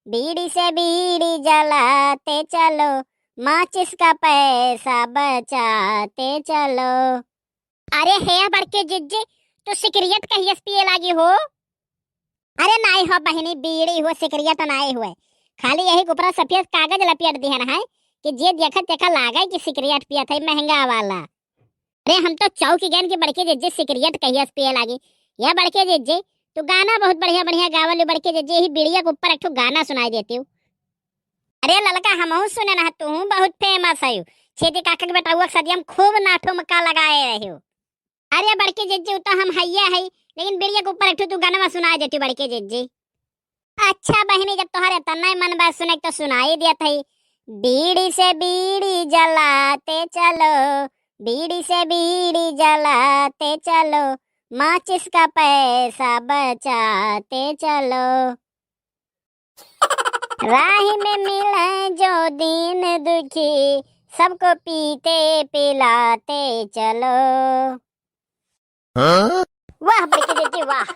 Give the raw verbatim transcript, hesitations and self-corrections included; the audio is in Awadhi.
बीड़ी से बीड़ी जलाते चलो, माचिस का पैसा बचाते चलो। अरे हे बड़के जिज्जी, तू सिगरेट कहियस पिए लागी हो? अरे नाई हो बहिनी, बीड़ी हो, सिगरेट नाई हुए, खाली यही के ऊपर सफेद कागज लपेट दिहन है कि जे देखत देखा लागे कि सिगरेट पियत है महंगा वाला। अरे हम तो चौंक गएन कि बड़के जिज्जी सिगरेट कहियस पिए लागी। या बड़के जिज्जी, तू गाना बहुत बढ़िया बढ़िया गावल हो बड़के जिज्जी, यही बीड़िया के ऊपर एक ठो गाना सुनाई देती हूँ। अरे ललका, हमहू सुने ना, तू बहुत फेमस है। छेदी काका के बेटउआ के सदिया में खूब नाठो में का लगाए रहे हो। अरे बड़के जिज्जी, उ तो हम हइये है, लेकिन बीड़िया के ऊपर एक ठो तू गाना सुनाई देती बड़के जिज्जी। अच्छा बहिनी, जब तोहरे इतना ही मन बा सुने के तो सुनाई देत है। बीड़ी से बीड़ी जलाते चलो, बीड़ी से बीड़ी जलाते चलो, माचिस का पैसा बचाते चलो। राह में मिले जो दीन दुखी, सबको पीते पिलाते चलो। हाँ? वाह बड़के जिज्जी वाह।